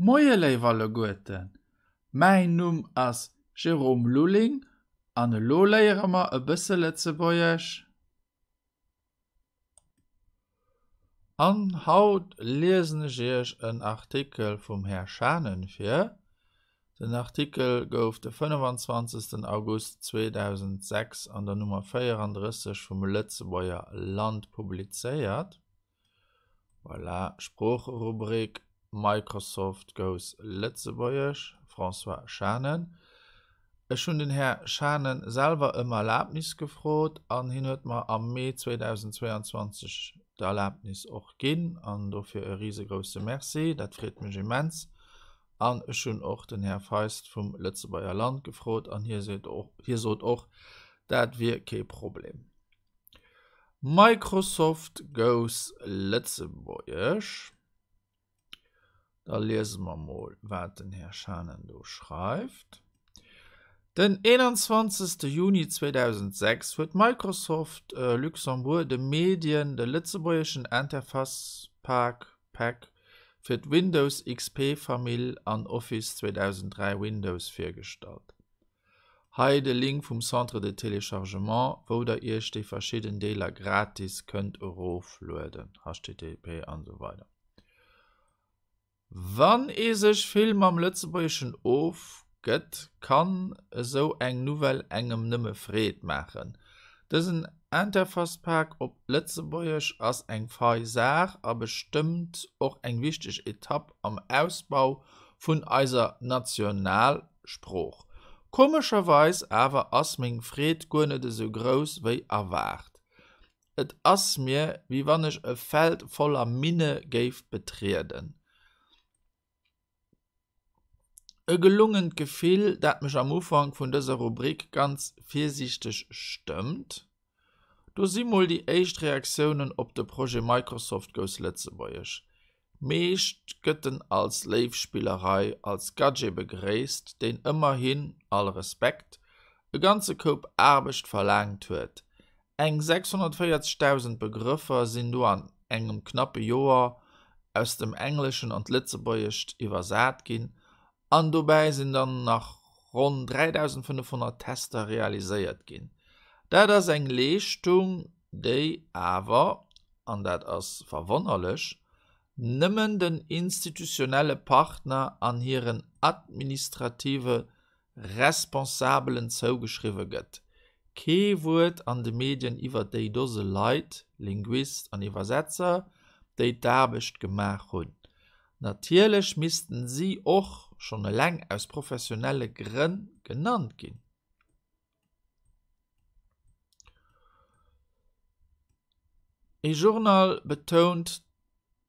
Moie léif alleguerten, mäin Numm ass Jérôme Lulling an elo léiere mer e bësse Lëtzebuergesch. An haut liesen ech iech en Artikel vum Här Schanen vir. Den Artikel gouf de 25. August 2006 an der Nummer 34 vum Lëtzebuerger Land publizéiert. Voilà, Sproocherubrik, Microsoft goes Lëtzebuergesch, François Schanen. Ech hunn den Här Schanen selwer ëm Erlaabnis gefrot an hien huet mer am Mee 2022 d'Erlaabnis och ginn an dofir e risegrousse Merci, dat freet mech immens. An ech hunn och den Här Feist vum Lëtzebuerger Land gefrot an hie seet och, hie sot och, dat wier kee Problem. Microsoft goes Lëtzebuergesch. Da liese mer mol, wat den Här Schanen do schreift. Den 21. Juni 2006 huet Microsoft Luxembourg de Medien de lëtzebuergeschen Interface Pack, Pack, fir d'Windows XP-Famill an Office 2003 Windows virgestallt. Hei de Link vum Centre de Téléchargement, wou der iech déi verschidden Deeler gratis kënnt eroflueden, http an esou weider. Wann ee sech vill mam Lëtzebuergeschen ofgëtt, kann esou eng Nouvelle engem nëmme Freed maachen. Dësen Interfacepak op Lëtzebuergesch ass eng fei Saach a bestëmmt och eng wichteg Etapp am Ausbau vun eiser National. Sprooch. Komescherweis awer ass meng Freed guer net esou grouss wéi erwaart. Et ass mir wéi wann ech e Feld voller Minne géif betrieden. E gelungent Gefill, dat mech am Ufank vun dëser Rubrik ganz virsiichteg stëmmt. Do si mol déi éischt Reaktiounen op de Projet Microsoft Goes Lëtzebuergesch. Meescht gëtt en als léif Spillerei, als Gadget begréisst, deen ëmmerhin, all Respekt, e ganze Koup Aarbecht verlaangt huet. Eng 640.000 Begrëffer sinn do an engem knappe Joer aus dem Engleschen an d'Lëtzebuergescht iwwersat ginn An dobäi sinn dann nach ronn 3.500 Tester realiséiert ginn. Dat ass eng Leeschtung, déi awer, an dat ass verwonnerlech, nëmmen den institutionelle Partner an hiren administrative Responsabelen zougeschriwwe gëtt. Kee Wuert an de Medien iwwer déi Dose Leit, Linguist an Iwwersetzer, déi d'Aarbecht gemaach hunn. Natierlech missten si och, schonn eleng aus professionelle Grënn, genannt ginn. E Journal betount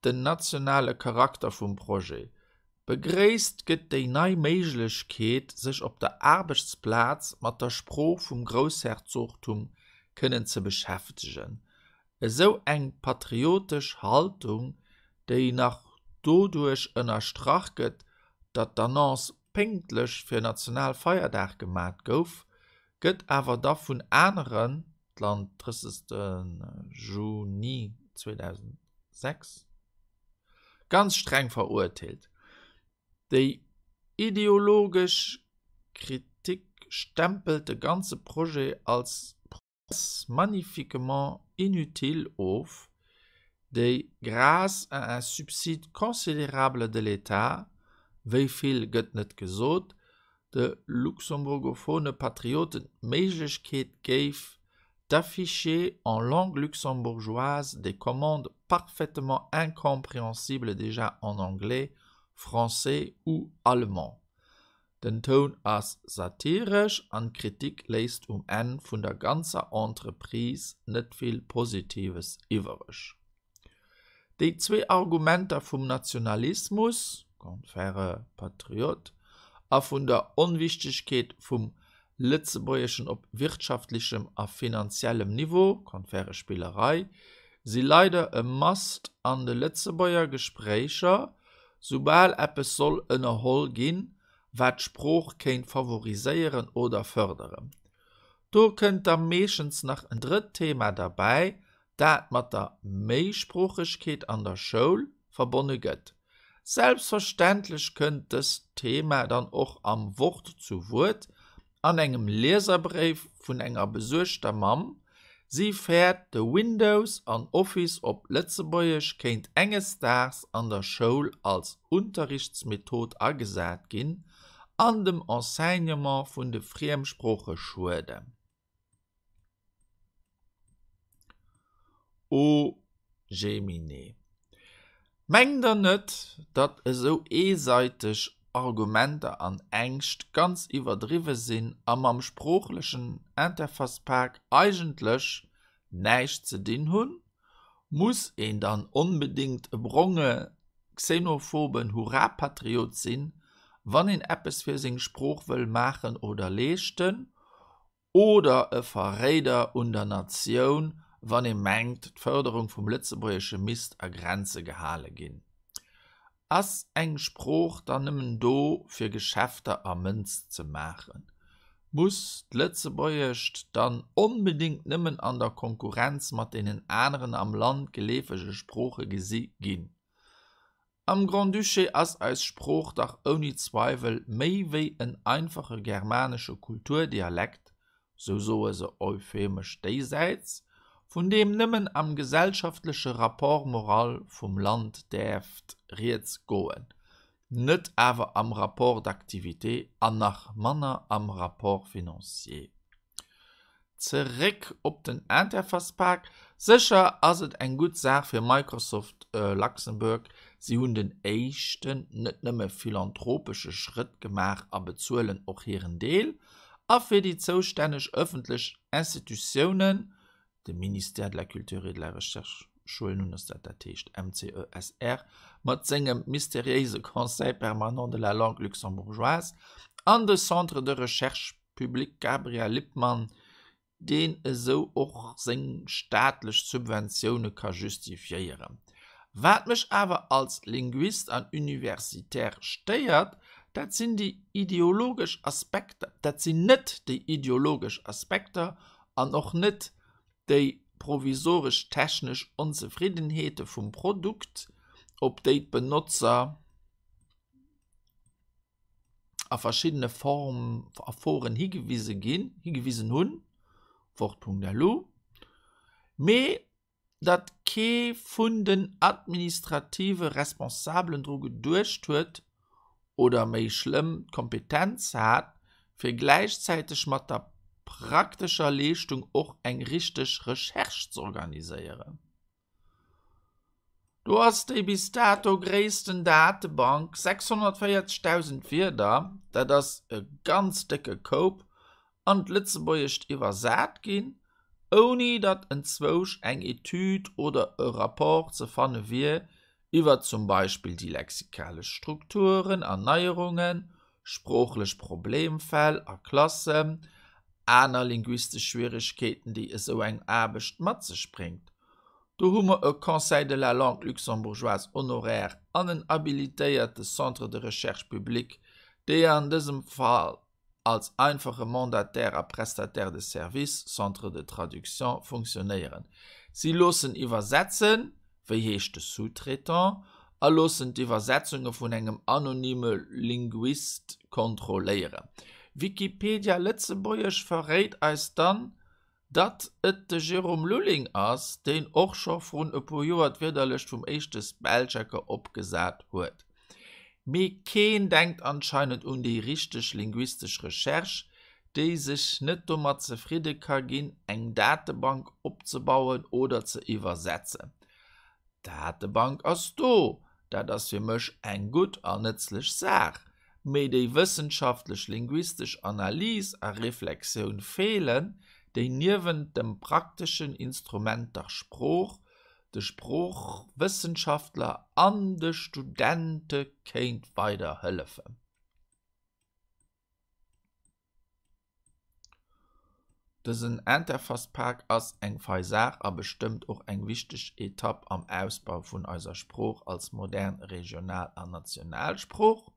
den nationale Charakter vum Projet. Begréisst gëtt déi nei Méiglechkeet, sech op der Aarbechtsplaz mat der Sprooch vum Groussherzogtum kënnen ze beschäftegen. Esou eng patriotesch Haltung, déi nach doduerch ënnerstrach gëtt, datt d'Annonce pénktlech fir Nationalfeierdag gemat gouf, gëtt awer da vun aneren, d'Land 30. Juni 2006, ganz streng verurteelt. Déi ideologesch Kritik stempelt de ganze Projet als Prouesse magnifiquement inutile of, déi grâce à un subside considérable de l'État, wéi vill gëtt net gesot, de luxembourgophone Patrioten d'Méiglechkeet géif, d'afficher en langue luxembourgeoise des commandes parfaitement incompréhensibles déjà en anglais, français ou allemand. Den Toun ass satiresch an d'Kritik léisst um Enn vun der ganzer Entreprise net vill Positives iwwereg. Déi zwee Argumenter vum Nationalismus, confère Patriote, a vun der Onwichtegkeet vum Lëtzebuergeschen op wirtschaftlechem a finanziellem Niveau, confère Spillerei, si leider e Must an de Lëtzebuerger Gespréicher, soubal eppes soll ënnerholl ginn, wat d'Sprooch kéint favoriséieren oder fërderen. Do kënnt da meeschtens nach en drëtt Thema derbäi, dat mat der Méisproochegkeet an der Schoul verbonne gëtt. Selbstverständlech kënnt dëst Thema dann och am Wort zu Wuert an engem Lieserbréif vun enger besuergter Mamm, si fäert, de Windows an Office op Lëtzebuergesch kéint enges Daags an der Schoul als Unterrichtsmethod agesat ginn an dem Enseignement vun de Friemsprooche schueden. O Jemine. Mengt der net, datt esou eeseiteg Argumenter an Ängscht ganz iwwerdriwwe sinn a mam sproochlechen Interfacepak eigentlech näischt ze dinn hunn? Muss een dann onbedéngt e bronge xenophoben Hurrapatriot sinn, wann een eppes fir seng Sprooch wëll maachen oder leeschten? Oder e Verréider un der Natioun, wann ee mengt, d'Fërderung vum Lëtzebuergesche misst a Grenze gehale ginn? Ass eng Sprooch dann nëmmen do, fir Geschäfter a Mënz ze maachen? Muss d'Lëtzebuergescht dann onbedéngt nëmmen an der Konkurrenz mat deenen aneren am Land geleefege Sprooche gesi ginn? Am Grand-Duché ass eis Sprooch dach ouni Zweiwel méi wéi en einfache germanesche Kulturdialekt, sou soe se euphemesch déisäits, vun deem nëmmen am gesellschaftleche Rapport moral vum Land däerft rieds goen, net awer am Rapport d'activité an nach manner am Rapport financier. Zeréck op den Interfacepak. Sécher ass et eng gutt Saach fir Microsoft Luxembourg, si hunn den éischten, net nëmme philanthropesche Schrëtt gemaach a bezuelen och hiren Deel, a fir déi zoustänneg ëffentlech Institutiounen, de Ministère de la Culture et de la Recherche, ech huelen un, datt dat dat heescht, MCESR, mat sengem mysteriéise Conseil permanent de la langue luxembourgeoise an de Centre de recherche public Gabriel Lippmann, deen esou och seng staatlech Subventioune ka justifiéieren. Wat mech awer als Linguist an Universitaire stéiert, dat sinn déi ideologesch Aspekter, dat sinn net déi ideologesch Aspekter an och net déi provisoresch technesch Onzefriddenheete vum Produkt, op déi d'Benotzer a verschiddene Form a Foren higewise ginn, higewisen hunn, Wort.lu, mee datt kee vun den administrative Responsabelen dru geduecht huet, oder méi schlëmm d'Kompetenz hat, fir gläichzäiteg mat der praktescher Leeschtung och eng richteg Recherche z'organiséieren. Do ass déi bis dato gréissten Datebank, 640.000 Wierder, dat ass e ganz décke Koup, an d'Lëtzebuergescht iwwersat ginn, ouni datt enzwousch eng Etüd oder e Rapport ze fanne wier iwwer zum Beispill déi lexikalesch Strukturen an Neierungen, sproochlech Problemfäll a Klassen, aner linguistesch Schwieregkeeten, déi esou eng Aarbecht mat sech bréngt. Do hu mer e Conseil de la langue luxembourgeoise honoraire an en habilitéierte Centre de recherche public, déi an dësem Fall als einfache Mandataire a Prestataire de service, Centre de traduction, funktionéieren. Si loossen iwwersetzen, wéi heescht de Sous-traitant, a loossen d'Iwwersetzunge vun engem anonyme Linguist kontrolléieren. Wikipedia Lëtzebuergesch verréit eis dann, Datt et de Jérôme Lulling ass, deen och scho vrun e puer Joer d'Wiederlëscht vum éischte Spellchecker opgesat huet. Mee keen denkt anscheinend un déi richteg linguistesch Recherche, déi sech net domat zefridde ka ginn, eng Datebank opzebauen oder ze iwwersetzen. D'Datebank ass do, dat ass fir mech eng gutt an nëtzlech Saach, mee déi wëssenschaftlech linguistesch Analys a Reflexioun feelen, déi niewent dem prakteschen Instrument der Sprooch de Sproochwëssenschaftler an de Studente kéint weiderhëllefen. Dësen Interface-Pak ass eng fei Saach a bestëmmt och eng wichteg Etapp am Ausbau vun eiser Sprooch als modern Regional an Nationalsprooch.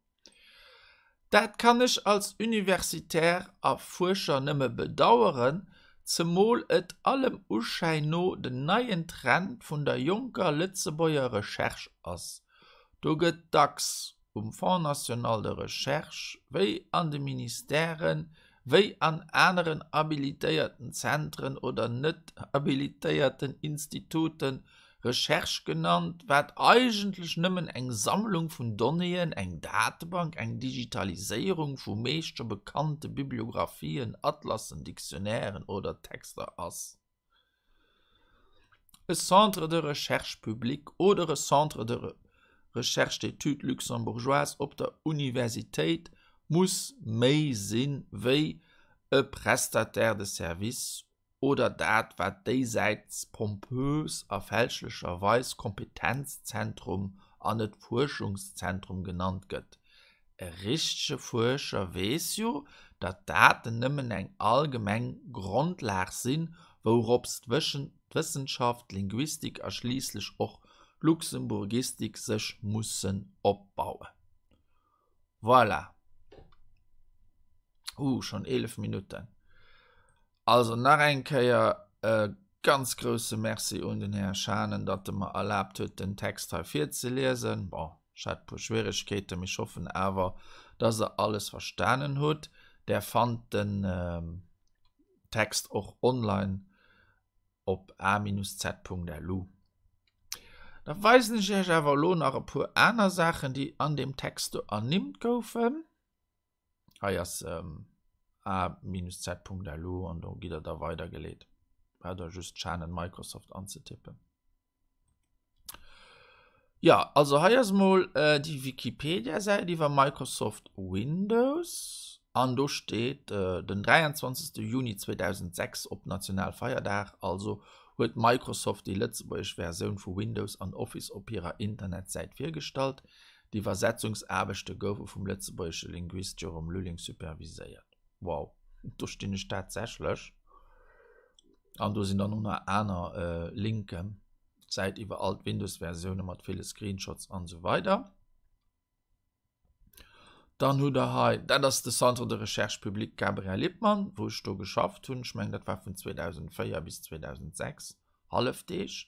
Dat kann ech als Universitaire a Fuerscher nëmme bedaueren, zemol et allem Uschäin no den neien Trend vun der jonker Lëtzebuerger Recherche ass. Do gëtt dacks um Fonds national de recherche, wéi an de Ministèren, wéi an aneren habilitéierten Zentren oder net habilitéierten Instituten Recherche genannt, wat eigentlech nëmmen eng Sammlung vun Donnéeën, eng Datebank, eng Digitaliséierung vu meescht scho bekannte Bibliographien, Atlassen, Dictionnairen oder Texter ass. E Centre de recherche public oder e Centre de recherche d'études luxembourgeoises op der Universitéit muss méi sinn wéi e Prestataire de service oder dat wat déisäits pompös a fälschlecherweis Kompetenzzentrum an net Fuerschungszentrum genannt gëtt. E richtege Fuerscher weess jo, datt Daten nëmmen eng allgemeng Grondlag sinn, wourops d'Wëssenschaft, d'Linguistik a schliisslech och d'Luxemburgistik sech mussen opbauen. Voilà. Uh, schonn 11 Minutten. Also nach eng Kéier e ganz grousse Merci un den Här Schanen, datt e mer erlaabt huet, den Text hei virzeliesen. Bon, ech hat e puer Schwieregkeeten, mee ech hoffen awer, datt Der alles verstanen hutt. Der fannt den Text och online op a-z.lu. Da weisen ech Iech awer elo nach e puer aner Saachen, déi an deem Text do ernimmt goufen. Hei ass a-z.lu an do gitt der da weidergeleet. Braucht der just Shannon Microsoft anzetippen. Ja, also hei ass mol äh, déi Wikipedia-Säit iwwer Microsoft Windows an do steet äh, den 23. Juni 2006 op Nationalfeierdag, also huet Microsoft déi lëtzebuergesch Versioun vu Windows an Office op hirer Internetsäit virgestallt. D'Iwwersetzungsaarbechte goufe vum lëtzebuergesche Linguist Jérôme Lulling superviséiert. Wow, do stinn ech tatsächlech. An do sinn dann och nach aner Linken, d'Säit iwwer all d'Windows-Versioune mat ville Screenshots an esou weider. Dann hutt der hei, dat ass de Centre de recherche public Gabriel Lippmann, wou ech do geschafft hunn. Ech mengen, dat war vun 2004 bis 2006, Hallefdeeg.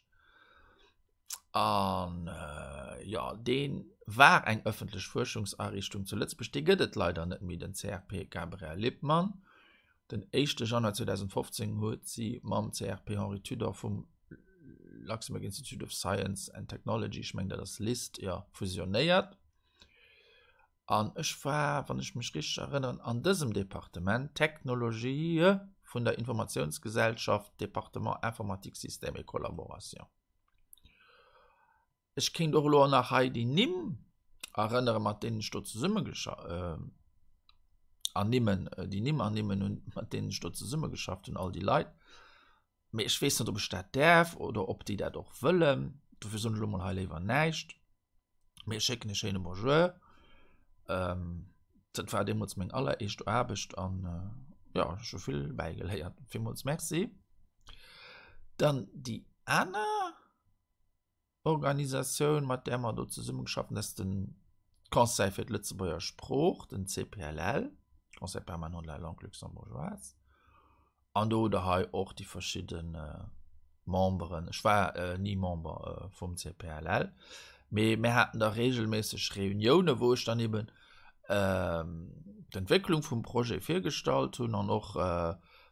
An jo, dee war eng ëffentlech Fuerschungsariichtung zu Lëtzebuerg. Dee gëtt et leider net méi, den CRP Gabriel Lippmann. Den éischte Januar 2015 huet si mam CRP Henri Tudor vum Luxembourg Institute of Science and Technology, ech mengen dat ass LIST, jo, fusionéiert. An ech war, wann ech mech richteg erënneren, an dësem Departement, Technologië vun der Informatiounsgesellschaft, Département Informatique, Systèmes et Collaboration. Ech kéint och elo nach hei déi Nimm erënnere mat deenen ech do zesumme ernimmen, déi Nimm ernimmen hunn, mat deenen ech do zesummegeschafft hunn, all déi Leit. Mee ech weess net, ob ech dat däerf oder ob déi dat och wëllen. Dofir soen ech elo mol hei léiwer näischt. Mee ech schécken e schéine Bonjour. Dat war deemools meng alleréischt Aarbecht an jo, ech hu vill bäigeléiert. Villmools Merci. Dann déi aner Organisatioun, mat där mer do zesummeschaffen, dat ass de Conseil fir d'Lëtzebuerger Sprooch, den CPLL, Conseil permanent de la langue luxembourgeoise. An do hutt Der hei och déi verschidde Memberen. Ech war ni Member vum CPLL, mee mir haten da reegelméisseg Reuniounen, wou ech dann eeben d'Entwécklung vum Projet virgestallt hunn an och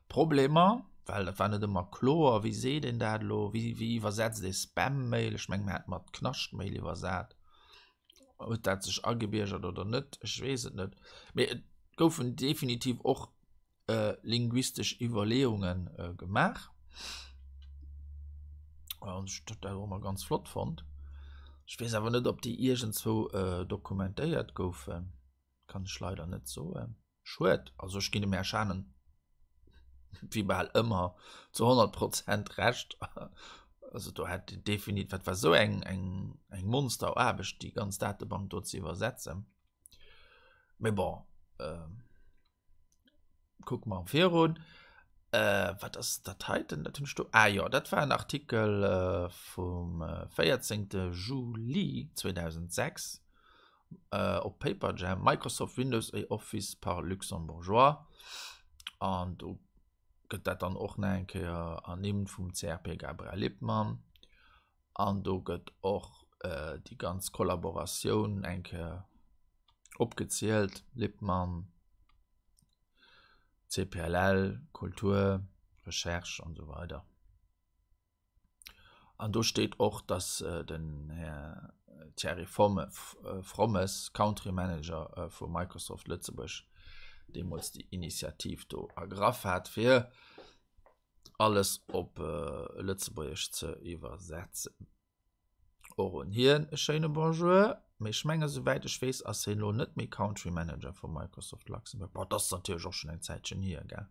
Problemer, well dat war net ëmmer kloer, wéi seet een dat elo, wéi wéi iwwersetzt ee Spam-Mail, ech meng mir hätte mat Knascht-Mail iwwersat, huet dat sech agebiergert oder net, ech weess et net, mee et goufen definitiv och linguistesch Iwwerleeunge gemaach an ech hunn dat och ëmmer ganz flott fonnt. Ech weess awer net, ob déi iergendzwou dokumentéiert goufen, kann ech leider net soen. Schued, also ech ginn dem Här Schanen wéi bal ëmmer zu 100 Prozent Recht. Also do hätt en definitiv, dat war sou eng eng eng Monsteraarbecht déi ganz Datebank do ze iwwersetzen. Mee bon, kucke mer virun. Wat ass dat heiten? Dat hunn ech do, ah jo, dat war en Artikel vum 14 Juli 2006. op Paperjam, Microsoft Windows et Office par Luxembourgeois an do gëtt dat dann och nach eng Kéier ernimmt vum CRP Gabriel Lippmann an do gëtt och. déi ganz Kollaboratioun eng Kéier opgezielt, Lippmann, CPLL, Kultur, Recherche an esou weider. An do steet och, dass den Här Thierry Frommes, Country Manager vu Microsoft Lëtzebuerg, deemools déi Initiativ do ergraff hat, fir alles op Lëtzebuergesch ze iwwersetzen. Och un hien e schéine Bonjour. Mee ech menge souwäit ech weess, ass hien elo net méi Country Manager vu Microsoft Luxembourg. Bon, dat ass natierlech och schonn eng Zäitchen hier, gell?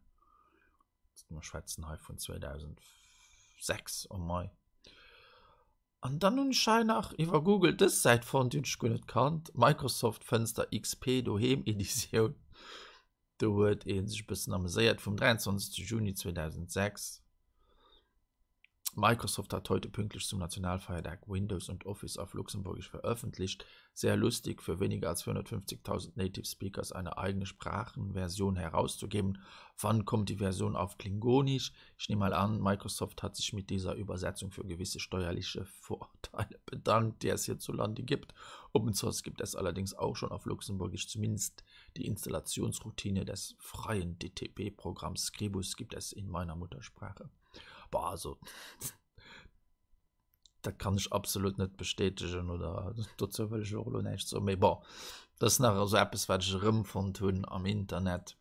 Mer schwätzen hei vun 2006, oh mei. An dann hunn ech hei nach iwwer Google dës Säit fonnt, déi hunn ech guer net kannt, Microsoft Fënster XP Doheem Editioun. Do huet ee sech e bëssen ameséiert vum 23. Juni 2006. Microsoft hat heute pünktlich zum Nationalfeiertag Windows und Office auf Luxemburgisch veröffentlicht. Sehr lustig, für weniger als 450.000 Native Speakers eine eigene Sprachenversion herauszugeben. Wann kommt die Version auf Klingonisch? Ich nehme mal an, Microsoft hat sich mit dieser Übersetzung für gewisse steuerliche Vorteile bedankt, die es hierzulande gibt. Open Source gibt es allerdings auch schon auf Luxemburgisch, zumindest die Installationsroutine des freien DTP-Programms Scribus gibt es in meiner Muttersprache. Boah, also dat kann ech absolut net bestätegen oder dozou wëll ech och elo näischt soen. Mee bon, dat ass nach esou eppes, wat ech erëmfonnt hunn am Internet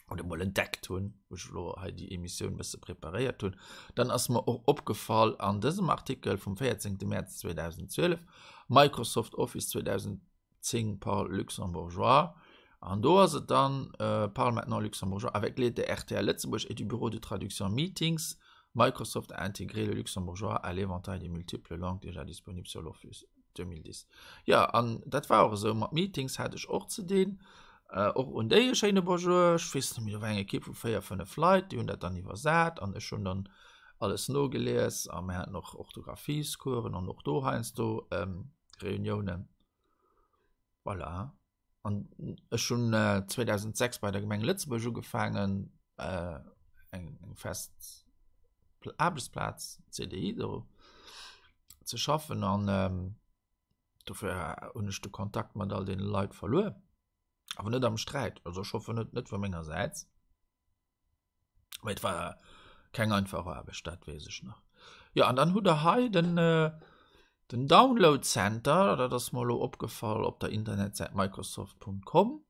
oder mol entdeckt hunn, wou ech elo hei déi Emissioun e bësse preparéiert hunn. Dann ass mer och opgefall an dësem Artikel vum 14. Mäerz 2012, Microsoft Office 2000, 10 parle luxembourgeois. An do ass et dann äh, parle maintenant luxembourgeois avec l'aide de RTL Lëtzebuerg et du Bureau de traduction Meetings. Microsoft a intégré le luxembourgeois à l'éventail des multiples langues déjà disponibles sur l'Office 2010. Ja, an dat war och esou, mat Meetings hat ech och ze dinn. Äh, och un déi e schéine Bonjour. Ech weess net méi, do war eng Ekipp vu 4, 5 Leit, déi hunn dat dann iwwersat an ech hunn dann alles nogelies a mir haten och Orthographiescoursen an och do heiansdo ähm, Reuniounen. Voilà. An ech hunn 2006 bei der Gemeng Lëtzebuerg ugefaangen, äh, eng, eng fest Aarbechtsplaz, CDI do ze schaffen an ähm, dofir hunn ech de Kontakt mat all deene Leit verluer. Awer net am Sträit, also ech hoffen net, net vu mengersäits. Mee et war keng einfach Aarbecht, dat weess ech nach. Jo, an dann hutt der hei den, äh, den Download Center, dat ass mer elo opgefall op der Internetsäit microsoft.com.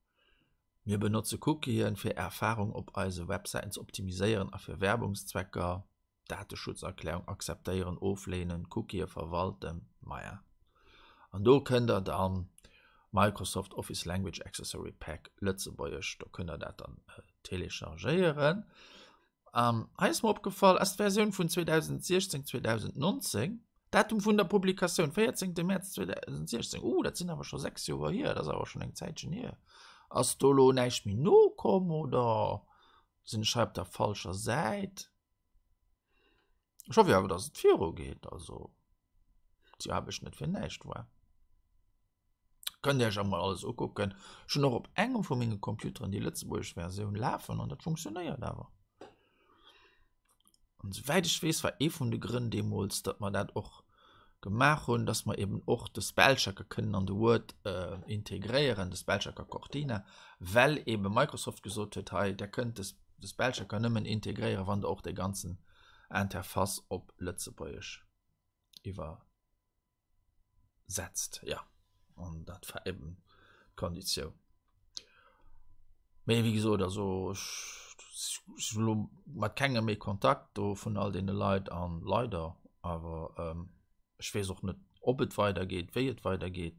Mir benotze Cookien, fir Är Erfarung op eise Websäiten ze optimiséieren a fir Werbungszwecker. Dateschutzerklärung akzeptéieren, ofleenen, Cookië verwalten, maja. An do kënnt der dann Microsoft Office Language Accessory Pack Lëtzebuergesch, do kënnt der dat dann telechargéieren. An hei ass mer opgefall, ass d'Versioun vun 2016, 2019, Datum vun der Publikatioun 14 Mäerz 2016, uh dat sinn awer scho 6 Joer hier, dat ass awer schonn eng Zäitchen hier. Ass do elo näischt méi nokomm oder sinn ech hei op der falscher Säit? Ech hoffe jo awer, dass et viru geet, also déi Aarbecht net fir näischt war. Kënnt Dir Iech emol alles ukucken. Ech hunn och op engem vu menge Computeren déi lëtzebuergesch Versioun lafen an dat funktionéiert awer. An souwäit ech weess, war ee vun de Grënn deemools, datt mer dat och gemaach hunn, datt mer eben och de Spellchecker kënnen an de Word äh, integréieren, de Spellchecker Cortina, well ebe Microsoft gesot huet, hei, der kënnt de de Spellchecker nëmmen integréieren, wann der och déi ganzen Interface op Lëtzebuergesch iwwersetzt. Ja, an dat war eben d'Konditioun. Mee wéi gesot, also ech hu lo mat kengem méi Kontakt do vun all deene Leit an leider awer ähm, ech weess och net, ob et weidergeet, wéi et weidergeet.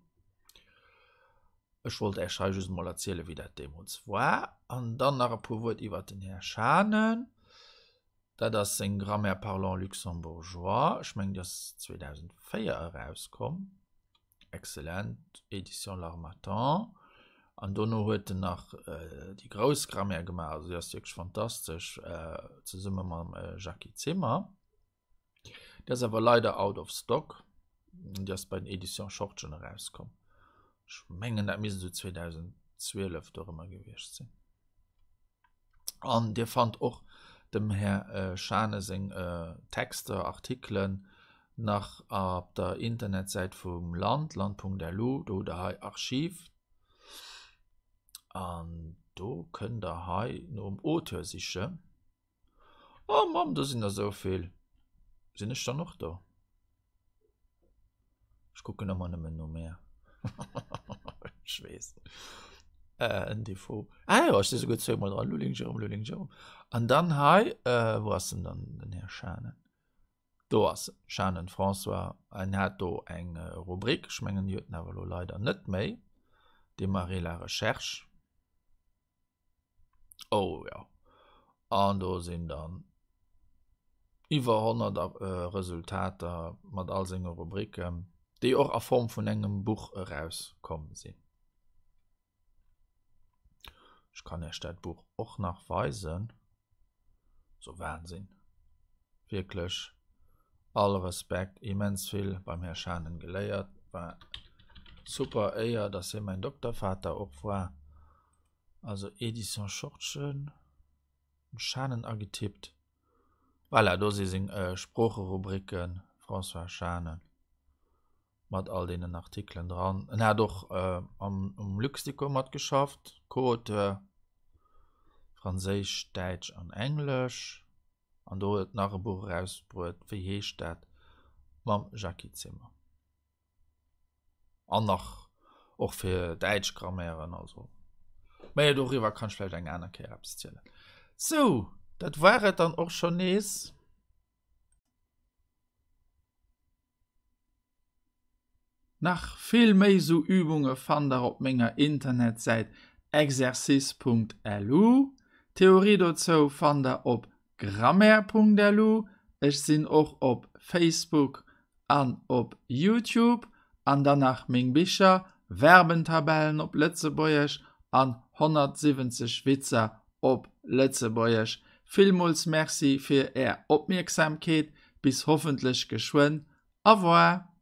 Ech wollt Äech hei just emol erzielen, wéi dat deemools war. An dann nach e puer Wuert iwwert den Här Schanen. Dat ass seng Grammaire parlant luxembourgeois. Ech mengen, déi ass 2004 erauskomm. Excellent, Éditions L'Harmattan. An dono huet en nach déi grouss Grammaire gemaach, also déi ass wierklech fantastesch, zesumme mam Jackie Zimmer. Déi ass awer leider out of stock. Déi ass bei den Editions Schortgen erauskomm. Ech mengen dat misst esou 2012 dorëmmer gewiescht sinn. An Dir fannt och dem Här Schane seng Texter, Artikelen. Nach op der Internetsäit vum Land, land.lu, do hutt der hei Archiv. An do kënnt der hei nom Auteur sichen. Oh Mamm, do sinn der esou vill. Sinn ech dann och do? Ech kucken ëmmer nëmmen no mär. Ech weess. Äh, en Defaut. Ah jo, ech si souguer zweemol dran. Luling Jérôme, Luling Jérôme. An dann hei, äh, wou ass denn dann den Här Schanen? Do ass en, Schanen François. En hat do eng Rubrik, ech mengen, déi huet en awer elo leider net méi. Démarrer la recherche. Oh jo. An do sinn dann iwwer 100 Resultater mat all senge Rubriken, déi och a Form vun engem Buch erauskomm sinn. Ech kann Iech dat Buch och nach weisen. So Wahnsinn. Wierklech all Respekt, immens vill beim Här Schanen geléiert. War super Éier, dass hie mäin Doktervater och war. Also Edition Schortgen, Schanen agetippt. Voilà, do si seng Sproocherubriken, François Schanen. mat all deenen Artikelen dran. En hat och äh, am, um Luxdico matgeschafft, Co-Auteur, Franséisch, Däitsch an Englesch. An do huet nach e Buch erausbruet, wéi heescht dat, mam Jackie Zimmer. An nach och fir däitsch Grammairen, also. Mä doriwwer kann ech vläicht eng aner Kéier eppes zielen. Sou, dat war et dann och schonn nees. Nach vill méi sou Übunge fannt der op menger Internetsäit exercice.lu. D'Theorie dozou fannt der op grammaire.lu. Ech sinn och op Facebook an op Youtube. An dann nach meng Bicher, Verbentabellen op Lëtzebuergesch an 170 Witzer op Lëtzebuergesch. Villmools Merci fir är Opmierksamkeet, bis hoffentlech geschwënn. Au revoir!